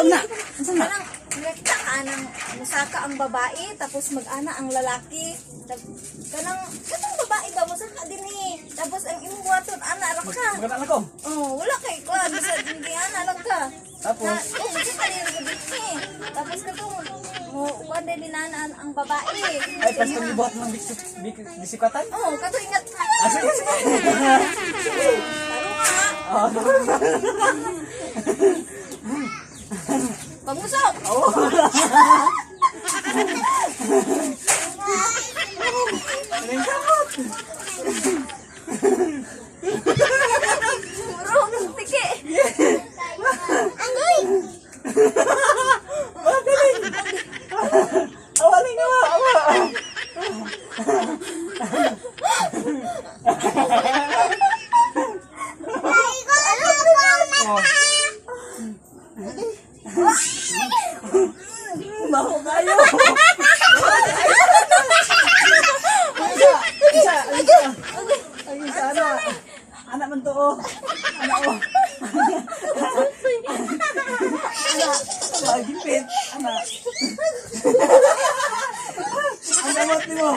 Unsa na? Unsa na? Kanang nakita ka nang musaka ang babae tapos mag-ana ang lalaki. Kanang katong babae ba musaka dinhi. Tapos ang imong buhaton ana ra ka. Maganda lang ko. Oh, wala kay kuan bisa hindi ana lang ka. Tapos? Na, oh, musaka din ko dinhi. Tapos katong mo kuan din nana ang babae. Ay, pas kang gibuhat ng bisikatan? Oh, kato ingat. Ah, sige, sige. Taro nga. Ah, Pangusok. Oo. Anong kamot? Murong tiki. Anggoy! Oh, galing! Awa, ling, awa, awa! Oh. Maho kayo! Isa, isa, isa. Ay, isa, ana. Ana man to, oh. Ana, oh. Ana, ana, gipit. Ana. Ang gamot nimo.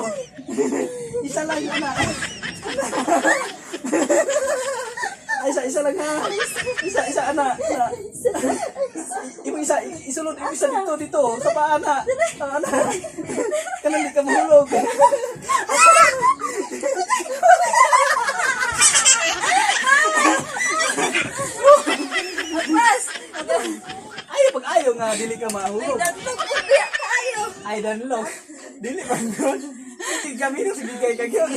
Isa lang, ana. Ay, isa, isa lang ha. Isa, isa, ana. Ana. Imo isa, isulod, imo isa dito, dito. Sa paa, ana. Ah, ana. Kanang di ka mahulog. Mas. Ayaw, pag ayaw nga, dili ka Ay, mahulog. danlog ko biya kaayo. Ay, danlog. Dili man yun. Sige, gamino, sige kay kagyon.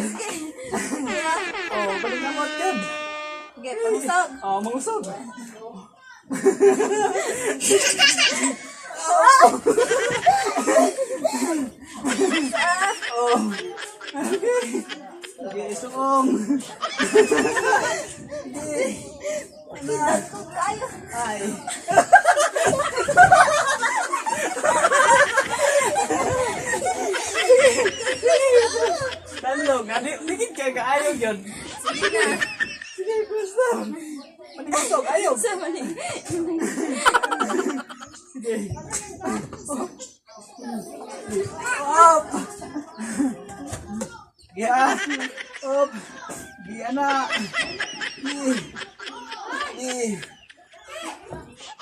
Oh, balik na mo, yun. Okay, pangusok. Oh, mangusog. Oh. Okay. Okay, suong. Okay. Ay, danlog kaayo. Ay. Danlog, adi, ligid kay kaayo yun. Sige na. Sige, gusto. Manigusog, ayaw. Sa mali. Sige. Up! Giya! Up! Giya na! Gi! Gi!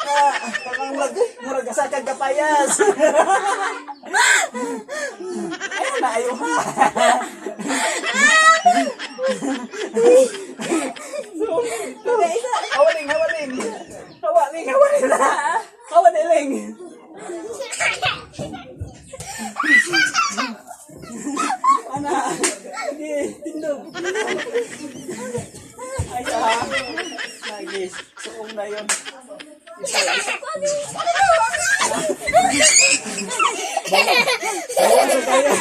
Ah, kakang mag murag asa kag kapayas. Ayaw na, ayaw ha. Okay, isa. Hawaling, hawaling. Hawaling, hawaling na. Hawaling. Ana, sige, tindog. Ay, ah. Lagi, suong na yun. Isa, isa. Bawa sa kaya.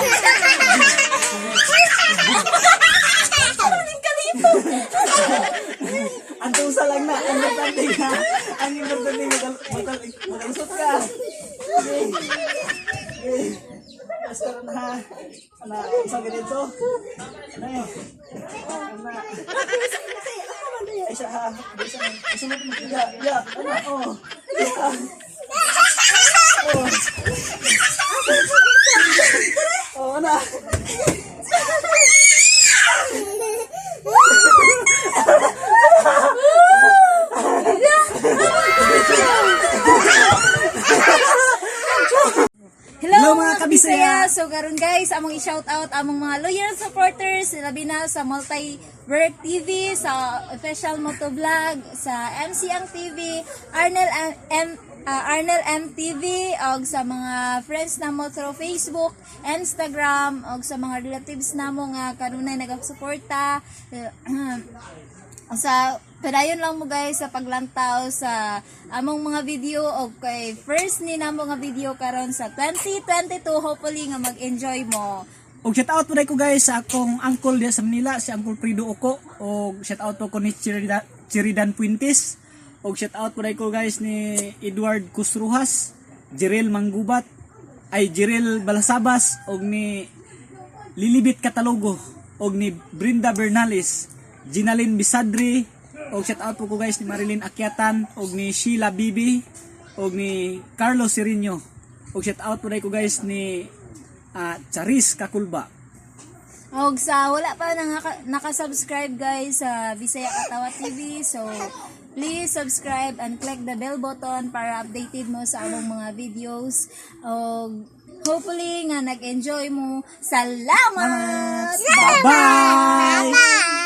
Ang tusa lang na, ang importante na. Ang importante magalusot ka. Sige. Sige. Basta na ha. Ana, isang ganito. Ana, eh. Ana. Ay, isa ha. Isa, isa mo. Ya, ya. Ana, oh. Ya. Oh. Oh, ana. Hello, Hello, mga mga kabisaya! kabisaya! So karon guys, among i-shout out among mga loyal supporters labi na sa Multi Work TV, sa Official Motovlog, sa MC Ang TV, Arnel M, M Arnel MTV og sa mga friends namo through Facebook, Instagram og sa mga relatives namo nga kanunay nagasuporta. Sa padayon lang mo guys sa paglantaw sa among mga video og kay first ni namo nga video karon sa 2022, hopefully nga mag-enjoy mo. Og shout out po ko guys sa akong uncle diya sa Manila, si Uncle Prido Oco. Og shout out po ko ni Chiridan, Chiridan Puentes. Og shout out po ko guys ni Edward Cusrujas, Jirel Manggubat, ay Jirel Balasabas og ni Lilibit Catalogo og ni Brinda Bernales, Ginalyn Bisadri, og shout out po ko guys ni Marilyn Akyatan og ni Sheila Bibi. og ni Carlos Serino. Og shout out po ko guys ni Charis Kakulba. Og sa wala pa naka-subscribe guys sa Bisaya Katawa TV, so please subscribe and click the bell button para updated mo sa among mga videos. Og hopefully nga nag-enjoy mo. Salamat! Bye-bye! Bye!